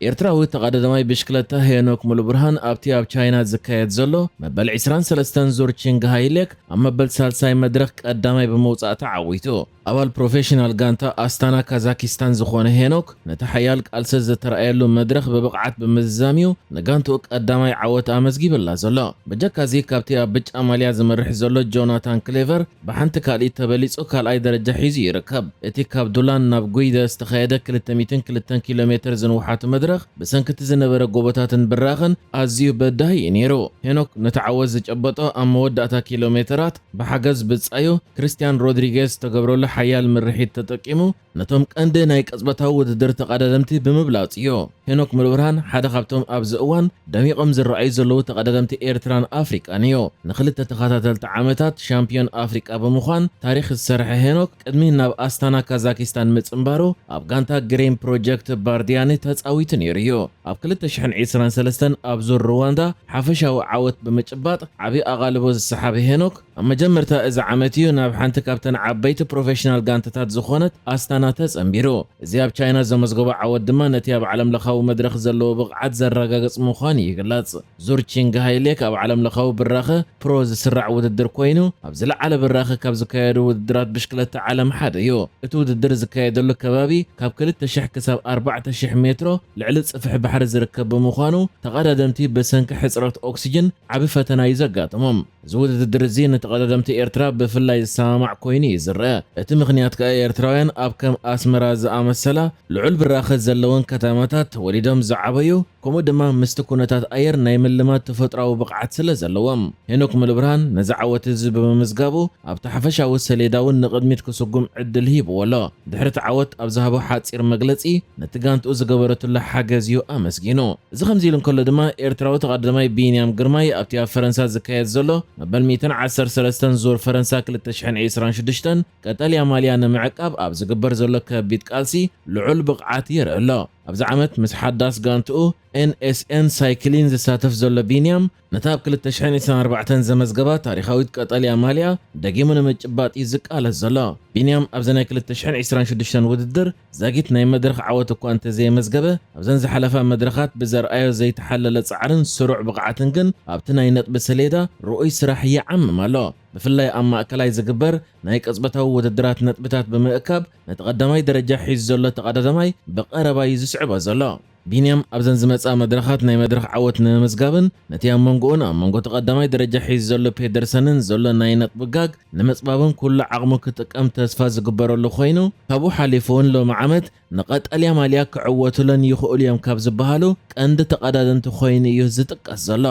ኤርትራዊ ተቐዳዳማይ ብሽክለታ ሄኖክ ሙሉብርሃን ኣብቲ ኣብ ቻይና ዝካየድ ዘሎ መበል ዕስራን ሰለስተን ዙር ቺንግሃይ ሌክ ኣብ መበል ሳልሳይ መድረኽ ቀዳማይ ብምውጻእ ተዓዊቱ። ኣባል ፕሮፌሽናል ጋንታ ኣስታና ካዛኪስታን ዝኾነ ሄኖክ፣ ነቲ ሓያል ቃልሲ ዝተራእየሉ መድረኽ ብብቕዓት ብምዝዛም'ዩ ንጋንትኡ ቀዳማይ ዓወት ኣመዝጊብላ ዘሎ። በጀካዚ፣ ካብቲ ኣብ ብጫ ማልያ ዝመርሕ ዘሎ ጆናታን ክሌቨር ብሓንቲ ካልኢት ተበሊጹ ካልኣይ ደረጃ ሒዙ ይርከብ። እቲ ካብ ዱላን ናብ ጉይደ ዝተኻየደ ክልተ ሚእትን ክልተን ኪሎ ሜትር ዝንውሓቱ መድረኽ፣ ብሰንኪ እቲ ዝነበረ ጎቦታትን ብራኸን ኣዝዩ በዳሂ እዩ ነይሩ። ሄኖክ ነቲ ዓወት ዝጨበጦ ኣብ መወዳእታ ኪሎ ሜትራት ብሓገዝ ብጻዩ ክርስቲያን ሮድሪጌዝ ዝተገብረሉ ሓያል ምርሒት ተጠቂሙ፣ ነቶም ቀንዲ ናይ ቅጽበታዊ ውድድር ተቐዳደምቲ ብምብላጽ እዩ። ሄኖክ ሙሉብርሃን ሓደ ካብቶም ኣብዚ እዋን ደሚቖም ዝረኣዩ ዘለዉ ተቐዳደምቲ ኤርትራን ኣፍሪቃን እዩ። ንኽልተ ተኸታተልቲ ዓመታት ሻምፒዮን ኣፍሪቃ ብምዃን ታሪኽ ዝሰርሐ ሄኖክ፣ ቅድሚ ናብ ኣስታና ካዛኪስታን ምጽንባሩ፣ ኣብ ጋንታ ግሪን ፕሮጀክት ባርዲያኒ ተጻዊቱ ነይሩ እዩ። ኣብ ክልተ ሽሕን ዕስራን ሰለስተን ኣብ ዙር ሩዋንዳ ሓፈሻዊ ዓወት ብምጭባጥ ዓቢ ኣቓልቦ ዝሰሓበ ሄኖክ፣ ኣብ መጀመርታ እዚ ዓመት እዩ ናብ ሓንቲ ካብተን ዓበይቲ ፕሮፌሽናል ጋንታታት ዝኾነት ኣስታና ተጸንቢሩ። እዚ ኣብ ቻይና ዘመዝገቦ ዓወት ድማ ነቲ ኣብ ዓለምለኻዊ መድረኽ ዘለዎ ብቕዓት ዘረጋግጽ ምዃኑ ይግለጽ። ዙር ቺንግሃይ ሌክ ኣብ ዓለምለኻዊ ብራኸ ፕሮ ዝስራዕ ውድድር ኮይኑ፣ ኣብ ዝለዓለ ብራኸ ካብ ዝካየዱ ውድድራት ብሽክለታ ዓለም ሓደ እዩ። እቲ ውድድር ዝካየደሉ ከባቢ ካብ ክልተ ሽሕ ክሳብ ኣርባዕተ ሽሕ ሜትሮ ልዕሊ ጽፍሒ ባሕሪ ዝርከብ ብምዃኑ፣ ተቐዳደምቲ ብሰንኪ ሕጽረት ኦክሲጅን ዓቢ ፈተና እዩ ዘጋጥሞም። እዚ ውድድር እዚ ንተቐዳደምቲ ኤርትራ ብፍላይ ዝሰማማዕ ኮይኑ እዩ ዝረአ። እቲ ምኽንያት ከኣ ኤርትራውያን ኣብ ከም ኣስመራ ዝኣመሰላ ልዑል ብራኸ ዘለወን ከተማታት ተወሊዶም ዝዓበዩ፣ ከምኡ ድማ ምስቲ ኩነታት ኣየር ናይ ምልማድ ተፈጥሮኣዊ ብቕዓት ስለ ዘለዎም። ሄኖክ ሙሉብርሃን ነዚ ዓወት እዚ ብምምዝጋቡ ኣብቲ ሓፈሻዊ ሰሌዳ እውን ንቕድሚት ክስጉም ዕድል ሂብዎ ኣሎ። ድሕሪ እቲ ዓወት ኣብ ዝሃቦ ሓጺር መግለጺ፣ ነቲ ጋንትኡ ዝገበረትሉ ሓገዝ እዩ ኣመስጊኑ። እዚ ከምዚ ኢሉ እንከሎ ድማ፣ ኤርትራዊ ተቐዳዳማይ ቢንያም ግርማይ ኣብቲ ኣብ ፈረንሳ ዝካየድ ዘሎ መበል ሚእትን ዓሰርተ ሰለስተን ዙር ፈረንሳ ክልተ ሽሕን ዕስራን ሽዱሽተን ቀጠልያ ማልያ ንምዕቃብ ኣብ ዝግበር ዘሎ ከቢድ ቃልሲ ልዑል ብቕዓት የርኢ ኣሎ። ኣብዚ ዓመት ምስ ሓዳስ ጋንትኡ ኤን ኤስ ኤን ሳይክሊን ዝሳተፍ ዘሎ ቢንያም፣ ነታ ኣብ ክልተ ሽሕን ዕስራን ኣርባዕተን ዘመዝገባ ታሪኻዊት ቀጠልያ ማልያ ደጊሙ ንምጭባጥ እዩ ዝቃለስ ዘሎ። ቢንያም ኣብዚ ናይ ክልተ ሽሕን ዕስራን ሽዱሽተን ውድድር ዛጊት ናይ መድረኽ ዓወት እኳ እንተዘየመዝገበ፣ ኣብዘን ዝሓለፋ መድረኻት ብዘርኣዮ ዘይተሓለለ ጻዕርን ስሩዕ ብቕዓትን ግን ኣብቲ ናይ ነጥቢ ሰሌዳ ርኡይ ስራሕ ይዓምም ኣሎ። ብፍላይ ኣብ ማእከላይ ዝግበር ናይ ቅጽበታዊ ውድድራት ነጥብታት ብምእካብ፣ ነቲ ቀዳማይ ደረጃ ሒዙ ዘሎ ተቐዳዳማይ ብቐረባ እዩ ዝስዕቦ ዘሎ። ቢንያም ኣብዘን ዝመጻ መድረኻት ናይ መድረኽ ዓወት ንምምዝጋብን ነቲ ኣብ መንጎኡን ኣብ መንጎ ተቐዳማይ ደረጃ ሒዙ ዘሎ ፔደርሰንን ዘሎ ናይ ነጥቢ ጋግ ንምጽባብን ኩሉ ዓቕሙ ክጥቀም ተስፋ ዝግበረሉ ኮይኑ፣ ካብኡ ሓሊፉ እውን ሎሚ ዓመት ንቐጠልያ ማልያ ክዕወቱለን ይኽእሉ እዮም ካብ ዝበሃሉ ቀንዲ ተቐዳደምቲ ኮይኑ እዩ ዝጥቀስ ዘሎ።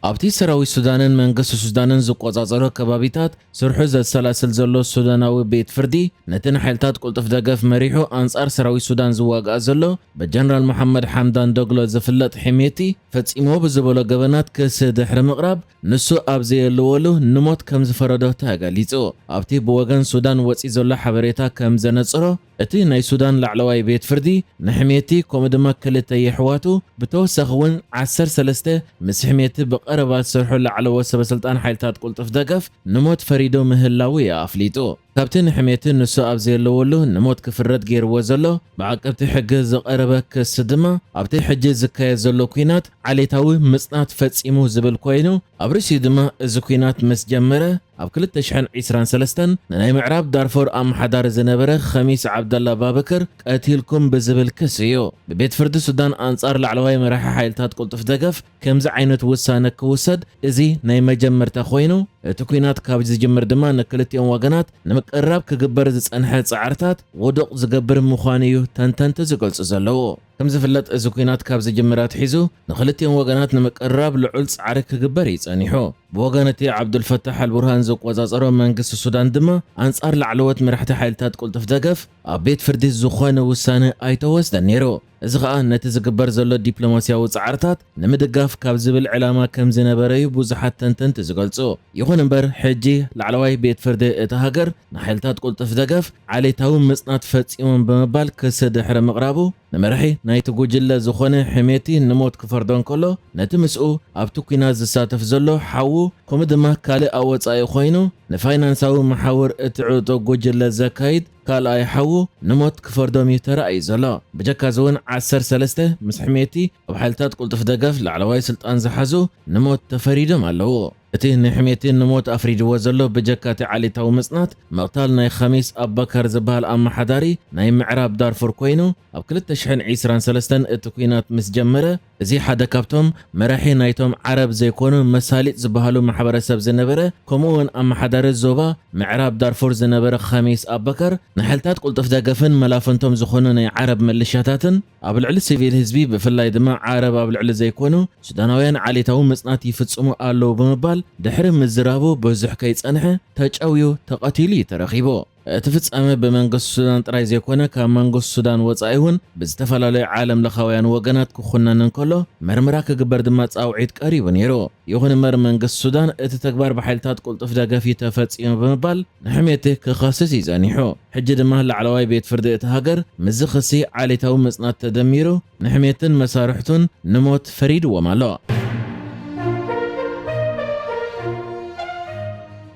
ኣብቲ ሰራዊት ሱዳንን መንግስቲ ሱዳንን ዝቆጻጸሮ ከባቢታት ስርሑ ዘሰላስል ዘሎ ሱዳናዊ ቤት ፍርዲ፣ ነቲ ንሓይልታት ቅልጡፍ ደገፍ መሪሑ ኣንጻር ሰራዊት ሱዳን ዝዋጋእ ዘሎ ብጀነራል መሓመድ ሓምዳን ዶግሎ ዝፍለጥ ሕሜቲ ፈጺምዎ ብዝበሎ ገበናት ክሲ ድሕሪ ምቕራብ፣ ንሱ ኣብ ዘየለወሉ ንሞት ከም ዝፈረዶ ተገሊጹ። ኣብቲ ብወገን ሱዳን ወጺ ዘሎ ሓበሬታ ከም ዘነጽሮ፣ እቲ ናይ ሱዳን ላዕለዋይ ቤት ፍርዲ ንሕሜቲ ከምኡ ድማ ክልተ የሕዋቱ፣ ብተወሳኺ እውን ዓሰርተ ሰለስተ ምስ ሕሜቲ ብቐረባ ዝሰርሑ ላዕለዎት ሰበስልጣን ሓይልታት ቅልጡፍ ደገፍ ንሞት ፈሪዱ ምህላዉ እዩ ኣፍሊጡ። ካብቲ ንሕሜቲ ንሱ ኣብ ዘየለወሉ ንሞት ክፍረድ ገይርዎ ዘሎ ብዓቀብቲ ሕጊ ዝቐረበ ክሲ ድማ፣ ኣብቲ ሕጂ ዝካየድ ዘሎ ኲናት ዓሌታዊ ምጽናት ፈጺሙ ዝብል ኮይኑ፣ ኣብ ርእሲኡ ድማ እዚ ኲናት ምስ ጀመረ ኣብ ክልተ ሽሕን ዕስራን ሰለስተን ንናይ ምዕራብ ዳርፎር ኣመሓዳሪ ዝነበረ ኸሚስ ዓብደላ ባበክር ቀቲልኩም ብዝብል ክሲ እዩ። ብቤት ፍርዲ ሱዳን ኣንጻር ላዕለዋይ መራሒ ሓይልታት ቅልጡፍ ደገፍ ከምዚ ዓይነት ውሳነ ክውሰድ እዚ ናይ መጀመርታ ኮይኑ፣ እቲ ኲናት ካብ ዝጅምር ድማ ንክልቲኦም ወገናት ንምቅርራብ ክግበር ዝጸንሐ ጻዕርታት ውዱቕ ዝገብር ምዃኑ እዩ ተንተንቲ ዝገልጹ ዘለዉ። ከም ዝፍለጥ፣ እዚ ኲናት ካብ ዝጅምር ኣትሒዙ ንክልቲኦም ወገናት ንምቅርራብ ልዑል ጻዕሪ ክግበር እዩ ጸኒሑ። ብወገን እቲ ዓብዱልፈታሕ ኣልቡርሃን ዝቆጻጸሮ መንግስቲ ሱዳን ድማ፣ ኣንጻር ላዕለዎት መራሕቲ ሓይልታት ቅልጡፍ ደገፍ ኣብ ቤት ፍርዲ ዝኾነ ውሳነ ኣይተወስደን ነይሩ። እዚ ኸኣ ነቲ ዝግበር ዘሎ ዲፕሎማስያዊ ጻዕርታት ንምድጋፍ ካብ ዝብል ዕላማ ከም ዝነበረ እዩ ብዙሓት ተንተንቲ ዝገልጹ። ይኹን እምበር፣ ሕጂ ላዕለዋይ ቤት ፍርዲ እታ ሃገር ንሓይልታት ቅልጡፍ ደገፍ ዓሌታዊ ምጽናት ፈጺሞም ብምባል ክሲ ድሕሪ ምቕራቡ፣ ንመራሒ ናይቲ ጉጅለ ዝኾነ ሕሜቲ ንሞት ክፈርዶ እንከሎ፣ ነቲ ምስኡ ኣብቲ ኲናት ዝሳተፍ ዘሎ ሓዉ፣ ከምኡ ድማ ካልእ ኣወጻኢ ኮይኑ፣ ንፋይናንሳዊ መሓውር እቲ ዕጡቕ ጉጅለ ዘካይድ ካልኣይ ሓዉ ንሞት ክፈርዶም እዩ ተራእዩ ዘሎ። ብጀካ እዚ እውን ዓሰርተ ሰለስተ ምስ ሕሜቲ ኣብ ሓይልታት ቁልጡፍ ደገፍ ላዕለዋይ ስልጣን ዝሓዙ ንሞት ተፈሪዶም ኣለዉ። እቲ ንሕሜቲ ንሞት ኣፍሪድዎ ዘሎ ብጀካ እቲ ዓሌታዊ ምጽናት፣ ምቕታል ናይ ኸሚስ ኣባካር ዝበሃል ኣመሓዳሪ ናይ ምዕራብ ዳርፉር ኮይኑ፣ ኣብ ክልተ ሽሕን ዕስራን ሰለስተን እቲ ኲናት ምስ ጀመረ፣ እዚ ሓደ ካብቶም መራሒ ናይቶም ዓረብ ዘይኮኑ መሳሊጥ ዝበሃሉ ማሕበረሰብ ዝነበረ፣ ከምኡ እውን ኣመሓዳሪ ዞባ ምዕራብ ዳርፉር ዝነበረ ኸሚስ ኣባካር፣ ንሓይልታት ቁልጡፍ ደገፍን መላፍንቶም ዝኾኑ ናይ ዓረብ ምልሻታትን ኣብ ልዕሊ ሲቪል ህዝቢ፣ ብፍላይ ድማ ዓረብ ኣብ ልዕሊ ዘይኮኑ ሱዳናውያን ዓሌታዊ ምጽናት ይፍጽሙ ኣለዉ ብምባል ድሕሪ ምዝራቡ ብዙሕ ከይጸንሐ ተጨውዩ ተቐቲሉ እዩ ተረኺቡ። እቲ ፍጻመ ብመንግስቲ ሱዳን ጥራይ ዘይኮነ፣ ካብ መንግስቲ ሱዳን ወጻኢ እውን ብዝተፈላለዩ ዓለም ለኻውያን ወገናት ክኹነን እንከሎ፣ መርመራ ክግበር ድማ ጻውዒት ቀሪቡ ነይሩ። ይኹን እምበር መንግስቲ ሱዳን እቲ ተግባር ብሓይልታት ቁልጡፍ ደገፍ እዩ ተፈጺሙ ብምባል ንሕሜቲ ክኸስስ እዩ ጸኒሑ። ሕጂ ድማ ላዕለዋይ ቤት ፍርዲ እቲ ሃገር ምስዚ ክሲ ዓሌታዊ ምጽናት ተደሚሩ ንሕሜትን መሳርሕቱን ንሞት ፈሪድዎም ኣሎ።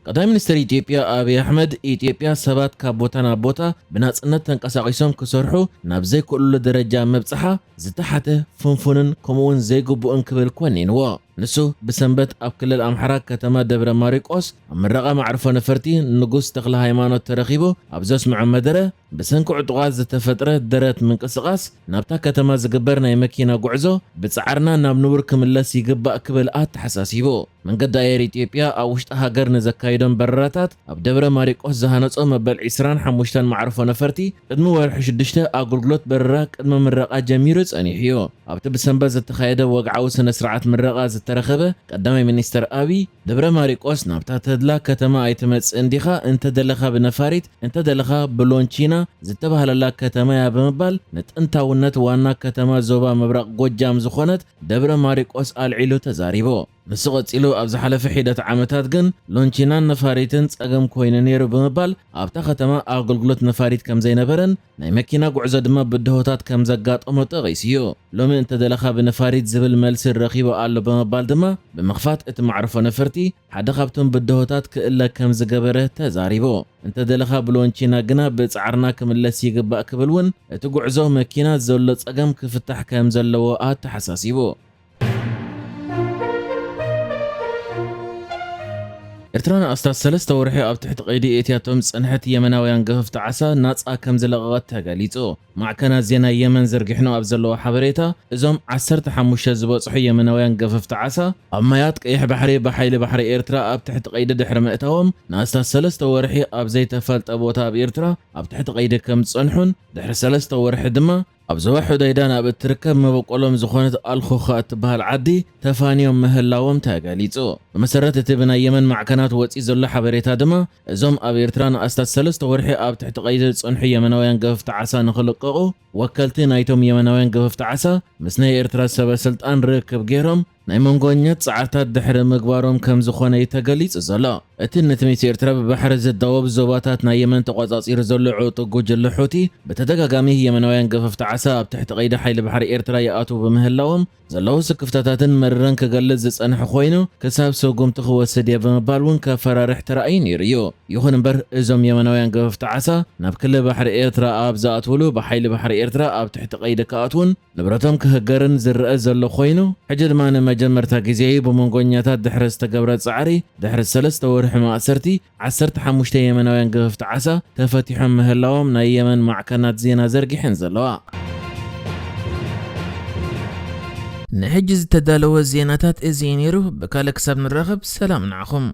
ቀዳማይ ሚኒስትር ኢትዮጵያ ኣብይ ኣሕመድ፣ ኢትዮጵያ ሰባት ካብ ቦታ ናብ ቦታ ብናጽነት ተንቀሳቒሶም ክሰርሑ ናብ ዘይክእሉሉ ደረጃ ምብጽሓ ዝተሓተ ፍንፉንን ከምኡውን ዘይግቡእን ክብል ኮኒንዎ። ንሱ ብሰንበት ኣብ ክልል ኣምሓራ ከተማ ደብረ ማሪቆስ ኣብ ምረቓ መዕርፎ ነፈርቲ ንጉስ ተኽለ ሃይማኖት ተረኺቡ ኣብ ዘስምዖ መደረ፣ ብሰንኪ ዕጡቓት ዝተፈጥረ ደረት ምንቅስቓስ ናብታ ከተማ ዝግበር ናይ መኪና ጉዕዞ ብጻዕርና ናብ ንቡር ክምለስ ይግባእ ክብል ኣተሓሳሲቡ። መንገዲ ኣየር ኢትዮጵያ ኣብ ውሽጢ ሃገር ንዘካይዶም በረራታት ኣብ ደብረ ማሪቆስ ዝሃነጾ መበል ዕስራን ሓሙሽተን መዕርፎ ነፈርቲ ቅድሚ ወርሒ ሽዱሽተ ኣገልግሎት በረራ ቅድመ ምረቓ ጀሚሩ ጸኒሑ እዩ። ኣብቲ ብሰንበት ዝተኻየደ ወግዓዊ ስነ ስርዓት ምረቓ ዝተረኸበ ቀዳማይ ሚኒስትር ኣብይ፣ ደብረ ማሪቆስ ናብታ ተድላ ከተማ ኣይትመጽእን ዲኻ? እንተደለኻ ብነፋሪት፣ እንተደለኻ ብሎንቺና ዝተባህለላ ከተማ እያ ብምባል ንጥንታውነት ዋና ከተማ ዞባ ምብራቕ ጎጃም ዝኾነት ደብረ ማሪቆስ ኣልዒሉ ተዛሪቡ። ንሱ ቀጺሉ፣ ኣብ ዝሓለፈ ሒደት ዓመታት ግን ሎንቺናን ነፋሪትን ጸገም ኮይኑ ነይሩ ብምባል ኣብታ ከተማ ኣገልግሎት ነፋሪት ከም ዘይነበረን ናይ መኪና ጉዕዞ ድማ ብድሆታት ከም ዘጋጠሞ ጠቒሱ እዩ። ሎሚ እንተደለኻ ብነፋሪት ዝብል መልሲ ረኺቡ ኣሎ ብምባል ድማ ብምኽፋት እቲ መዕርፎ ነፈርቲ ሓደ ካብቶም ብድሆታት ክእለ ከም ዝገበረ ተዛሪቡ። እንተደለኻ ብሎንቺና ግና ብጻዕርና ክምለስ ይግባእ ክብል እውን እቲ ጉዕዞ መኪና ዘሎ ጸገም ክፍታሕ ከም ዘለዎ ኣተሓሳሲቡ። ኤርትራ ንኣስታት ሰለስተ ወርሒ ኣብ ትሕቲ ቀይዲ እትያቶም ዝጸንሐት የመናውያን ገፈፍቲ ዓሳ ናጻ ከም ዝለቐቐት ተገሊጹ። ማዕከናት ዜና የመን ዘርጊሕኖ ኣብ ዘለዎ ሓበሬታ፣ እዞም ዓሰርተ ሓሙሽተ ዝበጽሑ የመናውያን ገፈፍቲ ዓሳ ኣብ ማያት ቀይሕ ባሕሪ ብሓይሊ ባሕሪ ኤርትራ ኣብ ትሕቲ ቀይዲ ድሕሪ ምእታዎም፣ ንኣስታት ሰለስተ ወርሒ ኣብ ዘይተፈልጠ ቦታ ኣብ ኤርትራ ኣብ ትሕቲ ቀይዲ ከም ዝጸንሑን ድሕሪ ሰለስተ ወርሒ ድማ ኣብ ዞባ ሑደይዳ ናብ እትርከብ መበቆሎም ዝኾነት ኣልኹኻ እትበሃል ዓዲ ተፋንዮም ምህላዎም ተገሊጹ። ብመሰረት እቲ ብናይ የመን ማዕከናት ወጺኡ ዘሎ ሓበሬታ ድማ፣ እዞም ኣብ ኤርትራ ንኣስታት ሰለስተ ወርሒ ኣብ ትሕቲ ቀይዲ ዝጸንሑ የመናውያን ገፈፍቲ ዓሳ ንኽልቀቑ፣ ወከልቲ ናይቶም የመናውያን ገፈፍቲ ዓሳ ምስ ናይ ኤርትራ ሰበ ስልጣን ርክብ ገይሮም ናይ መንጎኛት ጻዕርታት ድሕሪ ምግባሮም ከም ዝኾነ እዩ ተገሊጹ ዘሎ። እቲ ነቲ ምስ ኤርትራ ብባሕሪ ዝዳወብ ዞባታት ናይ የመን ተቖጻጺሩ ዘሎ ዕጡቕ ጉጅለ ሑቲ፣ ብተደጋጋሚ የመናውያን ገፈፍቲ ዓሳ ኣብ ትሕቲ ቀይዲ ሓይሊ ባሕሪ ኤርትራ ይኣትዉ ብምህላዎም፣ ዘለዉ ስክፍታታትን መርረን ክገልጽ ዝጸንሐ ኮይኑ፣ ክሳብ ስጉምቲ ክወስድ እየ ብምባል እውን ከፈራርሕ ተራእዩ ነይሩ እዩ። ይኹን እምበር፣ እዞም የመናውያን ገፈፍቲ ዓሳ ናብ ክሊ ባሕሪ ኤርትራ ኣብ ዝኣትውሉ፣ ብሓይሊ ባሕሪ ኤርትራ ኣብ ትሕቲ ቀይዲ ክኣትዉን ንብረቶም ክህገርን ዝረአ ዘሎ ኮይኑ፣ ሕጂ ድማ ንመጀመርታ ግዜ እዩ ብመንጎኛታት ድሕሪ ዝተገብረ ጻዕሪ፣ ድሕሪ ሰለስተ ወርሒ ማእሰርቲ፣ ዓሰርተ ሓሙሽተ የመናውያን ገፈፍቲ ዓሳ ተፈቲሖም ምህላዎም ናይ የመን ማዕከናት ዜና ዘርጊሐን ዘለዋ። ንሕጂ ዝተዳለወ ዜናታት እዚ እዩ ነይሩ። ብካልእ ክሳብ ንራኸብ፣ ሰላም ንዓኹም።